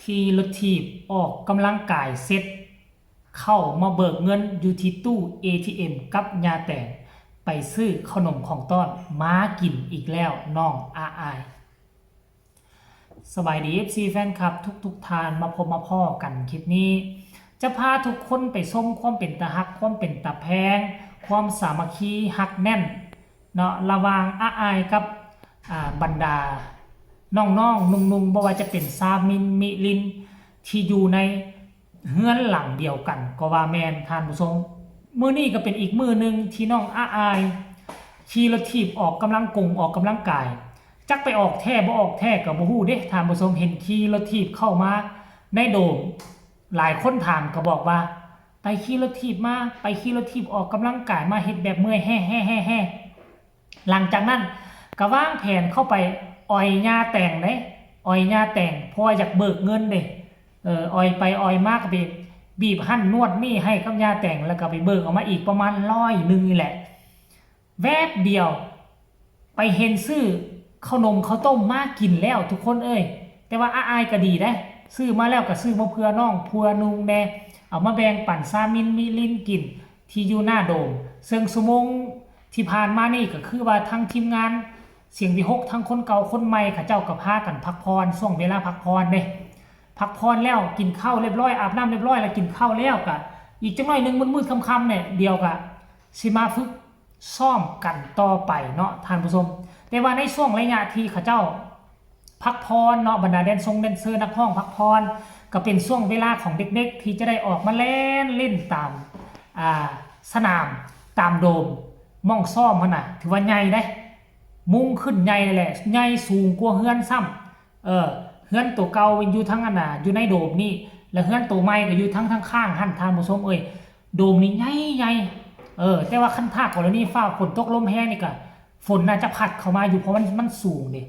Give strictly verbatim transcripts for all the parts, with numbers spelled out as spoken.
ขี่รถถีบออกกำลังกายเสร็จ เข้ามาเบิกเงินอยู่ที่ตู้ เอ ที เอ็ม กับย่าแตง ไปซื้อขนมของต้อนมากินอีกแล้วน้องอาอาย สบายดี เอฟซี แฟนคลับทุกๆท่าน มาพบมาพ้อกันคลิปนี้ จะพาทุกคนไปชมความเป็นตาฮัก ความเป็นตาแพง ความสามัคคีฮักแน่นเนาะ ระหว่างอาอายกับ อ่า บรรดาน้องๆ หนุ่งๆ บ่ว่าจะเป็นซามิน มิลิน ที่อยู่ในเฮือนหลังเดียวกันก็ว่าแม่นท่านผู้ชม มื้อนี้ก็เป็นอีกมื้อหนึ่งที่น้องอาอาย ขี่รถถีบออกกำลังกงออกกำลังกาย จักไปออกแท้บ่ออกแท้ก็บ่ฮู้เด้ท่านผู้ชม เห็นขี่รถถีบเข้ามาในโดม หลายคนถามก็บอกว่า ไปขี่รถถีบมา ไปขี่รถถีบออกกำลังกายมา เฮ็ดแบบเมื่อยแฮ่ๆๆๆ หลังจากนั้นก็วางแผนเข้าไปอ่อยย่าแตงเด้ อ่อยย่าแตง เพราะว่าอยากเบิกเงินเด้ เออ อ่อยไปอ่อยมาก็ไปบีบหั่นนวดนี่ให้กับย่าแตง แล้วก็ไปเบิกออกมาอีกประมาณร้อยหนึ่งนี่แหละ แวบเดียว ไปเห็นซื้อขนมข้าวต้มมากินแล้วทุกคนเอ้ย แต่ว่าอาอายก็ดีได้ ซื้อมาแล้วก็ซื้อมาเพื่อน้องเพื่อนุ่งแน่ เอามาแบ่งปันซามินมิลินกิน ที่อยู่หน้าโดม ซึ่งชั่วโมงที่ผ่านมานี่ก็คือว่าทั้งทีมงานเสียงวิหก ทั้งคนเก่าคนใหม่เขาเจ้าก็พากันพักผ่อน ช่วงเวลาพักผ่อนเด้ พักผ่อนแล้วกินข้าวเรียบร้อย อาบน้ำเรียบร้อยแล้วกินข้าวแล้วก็อีกจักหน่อยหนึ่งมืดๆค่ำๆเนี่ยเดียวก็สิมาฝึกซ้อมกันต่อไปเนาะท่านผู้ชม แต่ว่าในช่วงระยะที่เขาเจ้าพักผ่อนเนาะ บรรดาแดนซงแดนเซอร์นักร้องพักผ่อน ก็เป็นช่วงเวลาของเด็กๆที่จะได้ออกมาแล่นเล่นตาม อ่า สนามตามโดมหม่องซ้อมหั้นน่ะ ถือว่าใหญ่เด้ มุงขึ้นใหญ่เลยแหละ ใหญ่สูงกว่าเฮือนซ้ำ เออ เฮือนตัวเก่าอยู่ทั้งอันน่ะ อยู่ในโดมนี่ แล้วเฮือนตัวใหม่ก็อยู่ทั้งทั้งข้างหั้นท่านผู้ชมเอ้ย โดมนี่ใหญ่ใหญ่ เออ แต่ว่าคันถ้ากรณีฟ้าฝนตกลมแฮงนี่ก็ ฝนน่าจะพัดเข้ามาอยู่ เพราะมันมันสูงเด้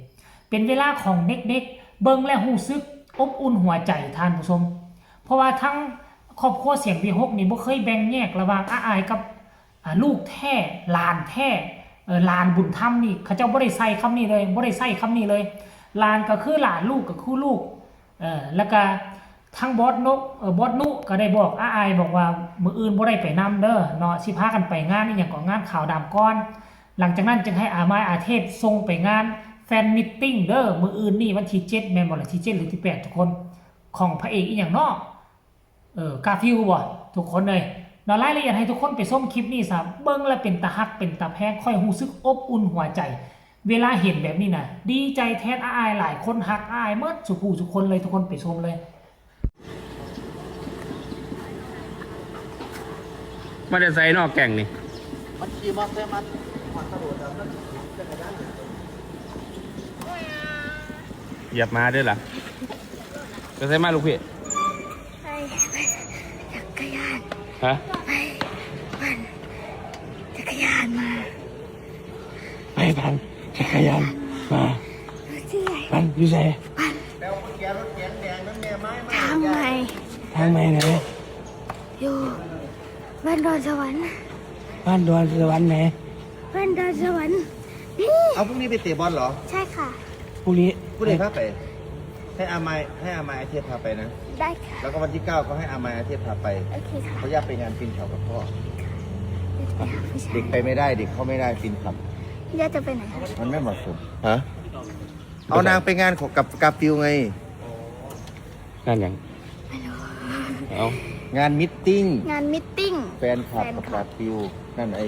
เป็นเวลาของเด็กๆ เบิ่งแล้วรู้สึกอบอุ่นหัวใจท่านผู้ชม เพราะว่าทั้งครอบครัวเสียงวิหกนี่บ่เคยแบ่งแยกระหว่างอาอายกับ อ่า ลูกแท้ หลานแท้ เอ่อ หลานบุญธรรมนี่ เขาเจ้าบ่ได้ใส่คำนี้เลย บ่ได้ใส่คำนี้เลย หลานก็คือหลาน ลูกก็คือลูก เอ่อ แล้วก็ทางบอสนก เอ่อ บอสนุก็ได้บอกอาอายบอกว่ามื้ออื่นบ่ได้ไปนำเด้อเนาะ สิพากันไปงานอีหยังก็งานขาวดำก่อน หลังจากนั้นจึงให้อามายอาเทพส่งไปงานแฟนมิตติ้งเด้อ มื้ออื่นนี่วันที่เจ็ด แม่นบ่ล่ะ ที่เจ็ดหรือที่แปดทุกคน ของพระเอกอีหยังเนาะ เออ กาฟิวบ่ ทุกคนเลยเนาะ รายละเอียดให้ทุกคนไปชมคลิปนี้ซะ เบิ่งแล้วเป็นตาฮักเป็นตาแพง ค่อยรู้สึกอบอุ่นหัวใจ เวลาเห็นแบบนี้นะ ดีใจแทนอาอาย หลายคนฮักอาอายเมิดสุผู้สุคนเลย ทุกคนไปชมเลย มาแต่ไสนอกแก่งนี่ มันขี่มอเตอร์ไซค์มาขวางถนนแล้วมันจักรยาน เหยียบหมาเด้อล่ะ ไปไสมาลูกพี่ ไปไปจักรยาน ฮะ ไปปั่นจักรยานมา ไปปั่นจักรยานมา รู้ที่ไหน ปั่นอยู่ไส ปั่น แล้วเมื่อกี้รถเก๋งแดงนั่นแม่ไม้มา ทางใหม่ ทางไหนไหน อยู่บ้านดอนสวรรค์ บ้านดอนสวรรค์ไหน บ้านดอนสวรรค์นี่ เอาพรุ่งนี้ไปเตะบอลเหรอ ใช่ค่ะ พรุ่งนี้ ผู้ใดพาไป ให้อามายให้อามายอาเทพพาไปนะ ได้ค่ะ แล้วก็วันที่เก้าก็ให้อามายอาเทพพาไป โอเคค่ะ เขาอยากไปงานปีนเขากับพ่อ เดี๋ยวจะไปหาผู้ชาย เด็กไปไม่ได้ เด็กเข้าไม่ได้ปีนเขา ย่าจะไปไหนคะ มันไม่เหมาะสมฮะเอานางไปงานของกับกาฟิวไง งานหยังเอา งานมิตติ้ง งานมิตติ้ง แฟนคลับกับกาฟิวนั่นไอ้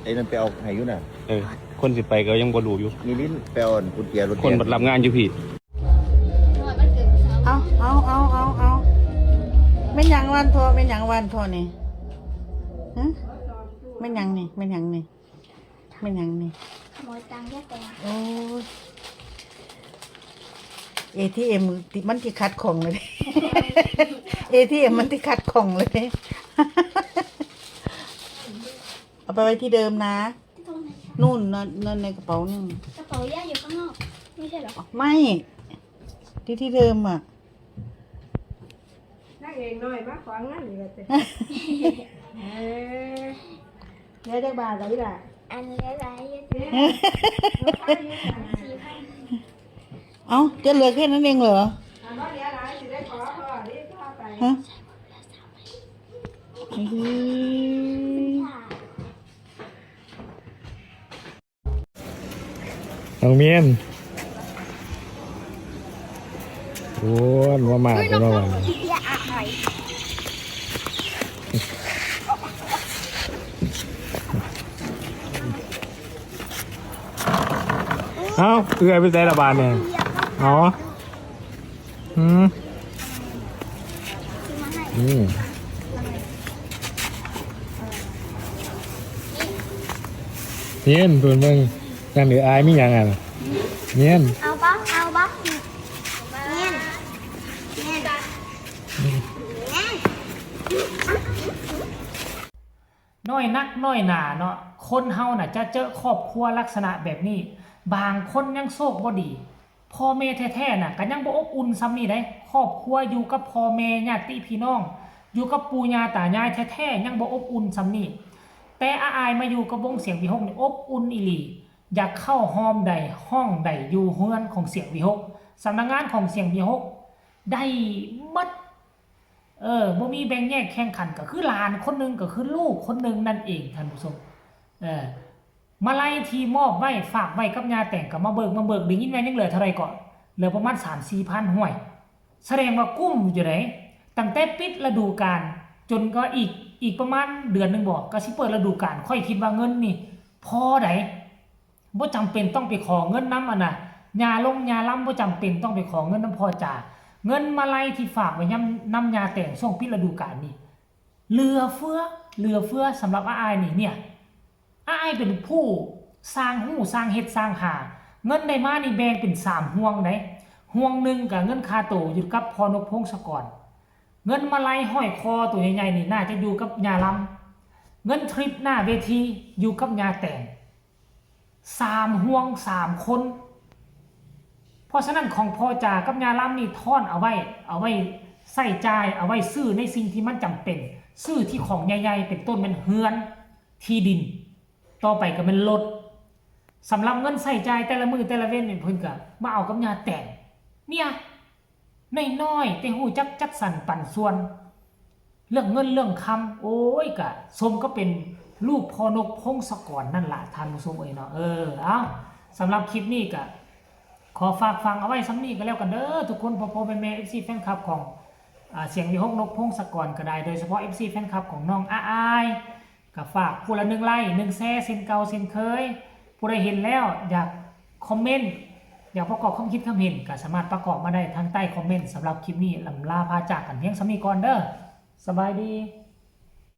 ไอ้นั่นไปเอาไหนอยู่น่ะ เออ คนสิไปก็ยังบ่รู้อยู่ มีลิ้นไปเอากุญแจรถ คนบัดรับงานอยู่พี่ เอาเอาเอาเอาเอาแม่นหยังวันทอแม่นหยังวันทอนี่หึแม่นหยังนี่แม่นหยังนี่แม่นหยังนี่ ขโมยตังค์ย่าแตง โอ้ย เอทีเอ็ม มันที่คัดของเลย เอทีเอ็ม มันที่คัดของเลย เอาไปไว้ที่เดิมนะ ที่ตรงไหนคะ นู่นนั่นนั่นในกระเป๋านี่ กระเป๋าย่าอยู่ข้างนอก ไม่ใช่เหรอ ไม่ ที่ที่เดิมอ่ะ นางเอกน้อยมาขวางงานอยู่แล้วเต้ เออเดี๋ยวจักบาทก่อนนี่ล่ะ อันเลี้ยงอะไรย่าแตงสี่พัน เอ้า จะเหลือแค่นั้นเองเหรอ ถามว่าเหลือหลายสิได้ ฮะ น้องเมียน โอ้ย มามา เฮ้ย เป็นมามา น้องๆ เอ้า เอื้อยไปใส่ละบาดเนี่ย อ๋อ อืม อืม เมียน เพิ่นเบิ่ง นั่นเด้อ อ้ายมีหยังอะ เมียน เอาบ่ เอาบ่ เมียน เมียน เมียน น้อยนักน้อยหนาเนาะ คนเฮาน่ะจะเจอครอบครัวลักษณะแบบนี้ บางคนยังโชคบ่ดี พ่อแม่แท้ๆน่ะก็ยังบ่อบอุ่นส่ำนี้เด้ ครอบครัวอยู่กับพ่อแม่ญาติพี่น้อง อยู่กับปู่ย่าตายายแท้ๆยังบ่อบอุ่นส่ำนี้ แต่อาอ้ายมาอยู่กับวงเสียงวิหคนี่อบอุ่นอีหลี อยากเข้าฮอมใดห้องใดอยู่เฮือนของเสียงวิหค สำนักงานของเสียงวิหค ได้หมด เออ บ่มีแบ่งแยกแข่งขัน ก็คือหลานคนหนึ่ง ก็คือลูกคนหนึ่งนั่นเอง ท่านผู้ชม เออ มาลัยที่มอบไว้ ฝากไว้กับย่าแต่ง ก็มาเบิก มาเบิก ได้ยินว่ายังเหลือเท่าไหร่เกาะ เหลือประมาณสามสี่พัน ห้วย แสดงว่ากุ้มอยู่เด้ ตั้งแต่ปิดฤดูกาล จนก็อีก อีกประมาณเดือนหนึ่งบ่ ก็สิเปิดฤดูกาล ข้อยคิดว่าเงินนี่พอใด บ่จำเป็นต้องไปขอเงินนำอันน่ะ ย่าลงย่าลำ บ่จำเป็นต้องไปขอเงินนำพ่อจ๋า เงินมาลัยที่ฝากไว้ยำ นำย่าแต่งช่วงปิดฤดูกาลนี่ เหลือเฟือ เหลือเฟือสำหรับอาอ้ายนี่เนี่ย อาอ้ายเป็นผู้สร้างฮู้สร้างเฮ็ดสร้างหา เงินได้มานี่แบ่งเป็นสามห่วงเด้ ห่วงหนึ่งก็เงินค่าโตอยู่กับพ่อนกพงศกร เงินมาลัยห้อยคอตัวใหญ่ๆนี่น่าจะอยู่กับย่าลำ เงินทริปหน้าเวทีอยู่กับย่าแต่ง สามห่วงสามคน เพราะฉะนั้นของพ่อจ๋ากับย่าลำนี่ทอนเอาไว้ เอาไว้ใช้จ่าย เอาไว้ซื้อในสิ่งที่มันจำเป็น ซื้อที่ของใหญ่ๆ เป็นต้นแม่นเฮือน ที่ดิน ต่อไปก็แม่นรถ สำหรับเงินใช้จ่ายแต่ละมื้อแต่ละเว็นนี่เพิ่นก็มาเอากับย่าแต่ง เนี่ย น้อยๆ แต่ฮู้จักจัดสรรปันส่วน เรื่องเงินเรื่องคำ โอ้ย ก็สมก็เป็นลูกพ่อนกพงศกรนั่นล่ะ ท่านผู้ชมเอ้ยเนาะ เออ เอ้า สำหรับคลิปนี้ก็ขอฝากฟังเอาไว้ส่ำนี้ก็แล้วกันเด้อทุกคน พ่อๆ แม่ๆ เอฟซี แฟนคลับของ อ่า เสียงวิหคนกพงศกรก็ได้ โดยเฉพาะ เอฟซี แฟนคลับของน้องอาอ้าย ก็ฝากผู้ละหนึ่งไลค์ หนึ่งแชร์ เช่นเก่าเช่นเคย ผู้ใดเห็นแล้วอยากคอมเมนต์ อยากประกอบความคิดความเห็น ก็สามารถประกอบมาได้ทางใต้คอมเมนต์ สำหรับคลิปนี้ล่ำลาพาจากกันเพียงส่ำนี้ก่อนเด้อ สบายดี